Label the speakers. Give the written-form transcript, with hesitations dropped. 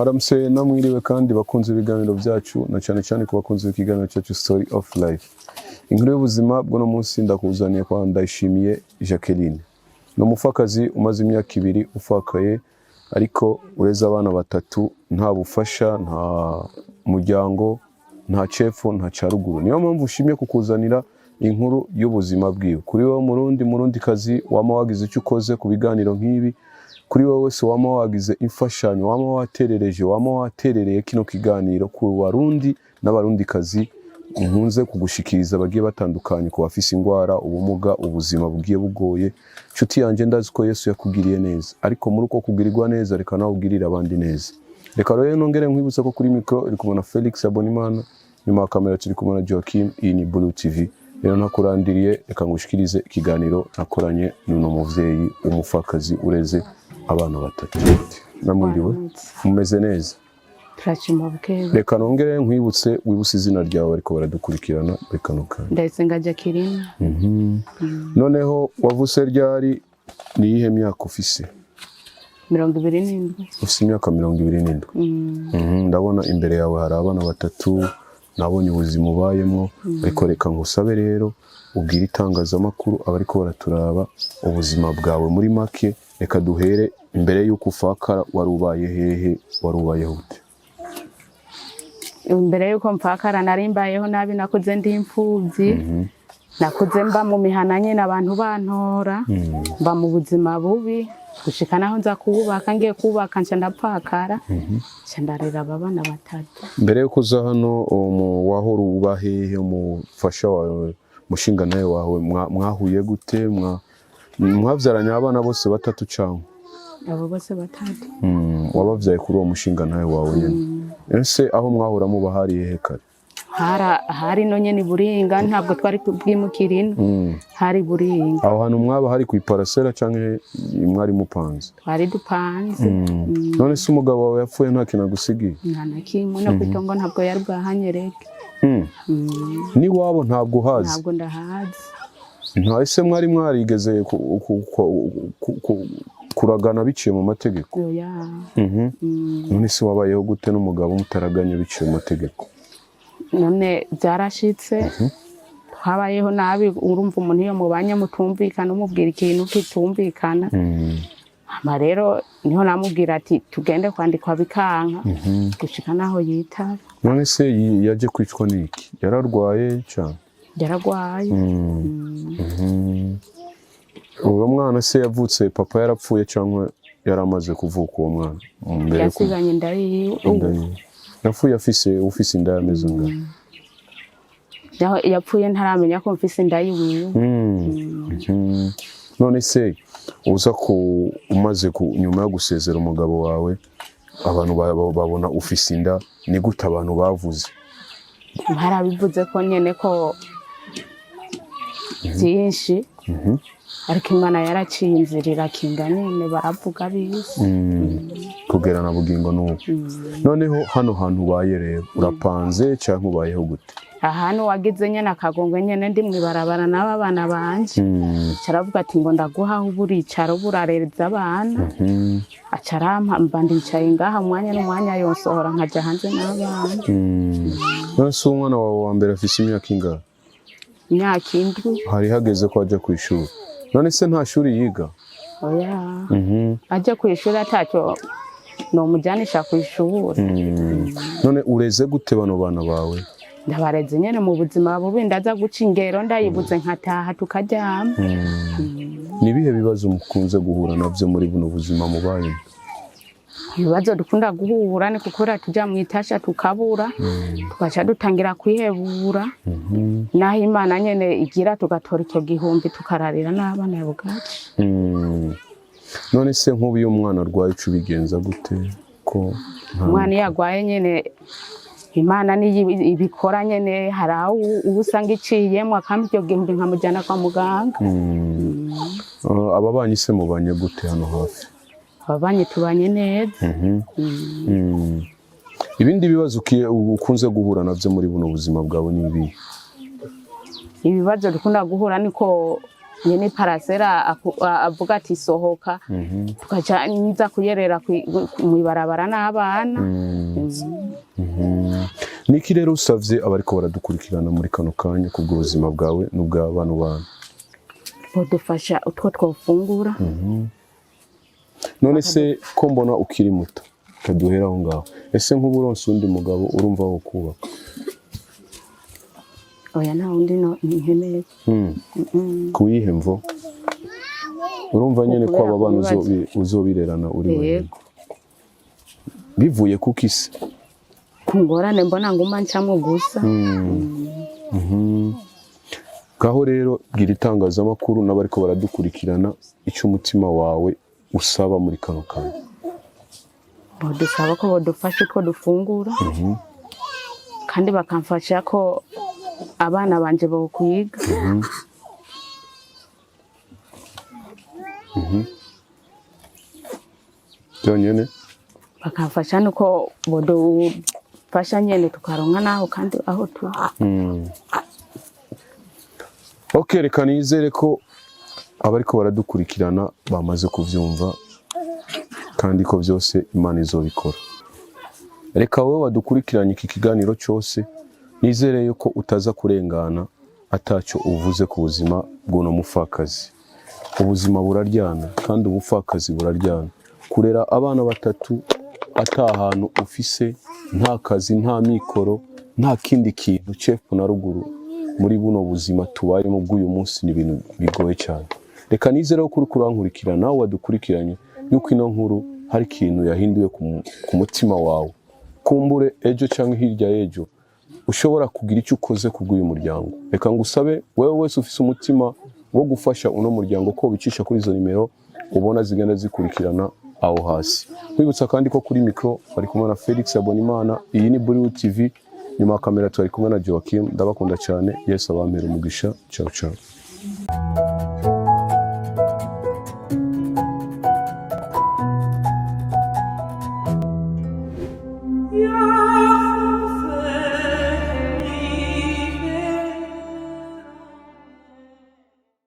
Speaker 1: Mwaramutse namwiriwe kandi bakunze ibiganiro byacu, na cyane cyane ku bakunzi b'ikiganiro cyacu Story of Life. Inkuru y'ubuzima bw'uno munsi ndakuzaniye kwa Ndayishimiye Jacqueline. Ni umupfakazi umaze imyaka 2 ufakaye, ariko ureze abana batatu nta bufasha, nta muryango, nta cepfo, nta ca ruguru. Niyo mpamvu ushimye kukuzanira inkuru y'ubuzima bwiwe. Kuri wowe Murundi, Murundi kazi, wama wagize icyo ukoze ku biganiro nk'ibi, kuri wowe wese wama wagize imfashanyo, wama waterereje, wama waterereye kino kiganiro ku Barundi n'Abarundikazi nkunze kugushikiriza bagiye batandukanye, ku bafise ingwara, ubumuga, ubuzima bugiye bugoye. Nshuti yanjye, ndazi ko Yesu yakugiriye neza, ariko muri uko kugirirwa neza, reka nawe ugirire abandi neza. Reka rero nongere nkwibutsa ko kuri mikoro uri kumwe na Felix Abonimana, nyuma ya kamera turi kumwe na Joachim. Iyi ni Blue TV. Rero ntakurandiriye, reka ngushikirize ikiganiro nakoranye n'uno muvyeyi w'umupfakazi ureze abana batatu. Namwiriwe.
Speaker 2: Waramutse.
Speaker 1: Mumeze neza?
Speaker 2: Turashima bukebu.
Speaker 1: Reka nongere nkwibutse, wibutse izina ryawe ariko baradukurikirana muri kano kanya.
Speaker 2: Ndayisenga Jacqueline.
Speaker 1: Noneho wavutse ryari? Ni iyihe myaka ufise?
Speaker 2: 27.
Speaker 1: Ufise imyaka 27. Ndabona imbere yawe hari abana batatu, nabonye ubuzima ubayemo, ariko reka ngusabe rero ubwire itangazamakuru abariko baraturaba ubuzima bwawe muri make. Reka duhere imbere y'uko ufakara, wari ubaye hehe? Wari ubayeho ute?
Speaker 2: Imbere y'uko mpfakara nari mbayeho nabi, nakuze ndi imfuvyi, nakuze mba mu mihana nyene, abantu bantora, mba mu buzima bubi gushika naho nza kubaka. Ngiye kubaka nca ndapfakara, nca ndarera aba bana batatu.
Speaker 1: Mbere yuko uza hano, wahora uba hehe? Umufasha wawe, umushingantahe wawe, mwahuye gute? Mwavyaranye abana bose batatu cyangwa?
Speaker 2: Abo bose batatu.
Speaker 1: Wabavyaye kuri uwo mushingantahe wawe nyene. Ese aho mwahora muba hari hehe kare?
Speaker 2: Hari no nyene i Buringa, ntabwo twari bwimukira ino. Hari Buringa.
Speaker 1: Aho hantu mwaba hari ku iparasera canke mwari mupanze?
Speaker 2: Twari dupanze.
Speaker 1: None se umugabo wawe yapfuye nta kintu agusigiye?
Speaker 2: Nta na kimwe, no kwitongo ntabwo yari bwahanyereke.
Speaker 1: N'iwabo ntabwo uhazi?
Speaker 2: Ntabwo ndahazi.
Speaker 1: Nta ese mwari mwarigeze kuragana biciye mu mategeko?
Speaker 2: Oya.
Speaker 1: None se wabayeho gute n'umugabo mutaraganye biciye mu mategeko?
Speaker 2: None byarashitse, twabayeho nabi. Urumva umuntu iyo mubanye mutumvikana, umubwira ikintu kitumvikana. Hama rero niho namubwira ati tugende kwandikwa, bikanka gushika naho yitaba.
Speaker 1: None se yaje kwicwa n'iki? Yararwaye cyane?
Speaker 2: Yaragwaye.
Speaker 1: Uwo mwana se yavutse papa yarapfuye cyangwa yaramaze kuvuka uwo mwana mbere yo
Speaker 2: Yasiganye inda yiwe.
Speaker 1: Inda yiwe. Yapfuye afise, ufise inda y'amezi angahe?
Speaker 2: Yapfuye ntaramenya ko mfise inda yiwiwe.
Speaker 1: None se uza ku umaze ku nyuma yo gusezera umugabo wawe, abantu babona ufise inda, ni gute abantu bavuze?
Speaker 2: Barabivuze ko nyene ko byinshi, ariko Imana yaraciye inzira irakinga nyene, baravuga bisi.
Speaker 1: Kugera na bugingo n'ubu. Noneho hano hantu ubaye rero, urapanze cyangwa ubayeho gute?
Speaker 2: Ahantu wagize nyene akagongwe nyene, ndi mw'ibarabara n'aba bana banje. Caravuga ati ngo ndaguha aho uba uricara, uba urarereza abana. Aca arampa, mba ndicaye ngaha, umwanya n'umwanya yonsohora nkaja hanze n'abana.
Speaker 1: None se umwana wawe wa mbere afise imyaka ingahe?
Speaker 2: Imyaka 7.
Speaker 1: Hari hageze ko ajya ku ishuri. None se nta shuri yiga?
Speaker 2: Oya. Ajya ku ishuri atacyo nomujyanisha ku ishuri.
Speaker 1: None ureze gute bano bana bawe?
Speaker 2: Ndabareze nyene mu buzima bubi, ndaza guca ingero ndayibuze nkataha tukaryama.
Speaker 1: Ni ibihe bibazo mukunze guhura navyo muri buno buzima mubayemo?
Speaker 2: Ibibazo dukunda guhura ni kukora tuja mu itasha tukabura, tugaca dutangira kwihebura, naho Imana nyene igira tugatora icyo gihumbi tukararira n'abana bwacu.
Speaker 1: None se nk'ubu iyo umwana arwaye uca ubigenza gute ko nta
Speaker 2: Umwana iyo agwaye nyene, Imana niyo ibikora nyene, hari aho uba usanga iciyemwo akampa icyo gihumbi nkamujyana kwa muganga.
Speaker 1: Ababanyi se mubanye gute hano hafi?
Speaker 2: Ababanyi tubanye neza.
Speaker 1: Ibindi bibazo ukunze guhura navyo muri buno buzima bwawe ni ibihe?
Speaker 2: Ibibazo dukunda guhura niko Nyene parasera avuga ati sohoka, tukaca nza kuyerera mw'ibarabara n'abana.
Speaker 1: Niki rero usavye abariko baradukurikirana muri kano kanya kubw'ubuzima bwawe n'ubwa bano bana?
Speaker 2: Bodufasha utwo twofungura.
Speaker 1: None se ko mbona ukiri muto, kaduhera aho ngaho, ese nk'ubu uronse undi mugabo, urumva wo kubaka?
Speaker 2: Oya, nta wundi no nkeneye.
Speaker 1: Kuyihe mvo? Urumva nyene ko
Speaker 2: Kubera
Speaker 1: aba bana
Speaker 2: kubibazo.
Speaker 1: Uzobirerana uri wenyine?
Speaker 2: Yego.
Speaker 1: Bivuye kuki se?
Speaker 2: Ku ngorane mbona nguma ncamwo gusa.
Speaker 1: Ngaho rero bwira itangazamakuru n'abariko baradukurikirana icyo umutima wawe usaba muri kano kanya.
Speaker 2: Bodusaba ko bodufasha utwo dufungura, kandi bakamfasha ko abana banje bokwiga.
Speaker 1: Byonyene?
Speaker 2: Bakamfasha nuko bodufasha nyene tukaronka naho kandi aho tuba.
Speaker 1: Ok, reka nizere ko abariko baradukurikirana bamaze kuvyumva kandi ko byose Imana izobikora. Reka wowe wadukurikiranye iki kiganiro cyose, nizere yuko utaza kurengana atacyo uvuze ku buzima bw'uno mupfakazi. Ubuzima buraryana kandi ubupfakazi buraryana. Kurera abana batatu ata hantu ufise, nta kazi, nta mikoro, nta kindi kintu cepfo na ruguru, muri buno buzima tubayemo bw'uyu munsi, ni ibintu bigoye cyane. Reka nizere ko uri kurankurikira nawe wadukurikiranye yuko ino nkuru hari ikintu yahinduye ku mutima wawe. Kumbure ejo cyangwa hirya y'ejo ushobora kugira icyo ukoze ku bw'uyu muryango. Reka ngusabe wewe wese ufise umutima wo gufasha uno muryango ko ubicisha kuri izo nimero ubona zigenda zikurikirana aho hasi. Nkwibutsa kandi ko kuri mikoro bari kumwe na Felix Abonimana. Iyi ni Bollywood TV, nyuma ya kamera turi kumwe na Joachim. Ndabakunda cyane, Yesu abampera umugisha. Ciao ciao.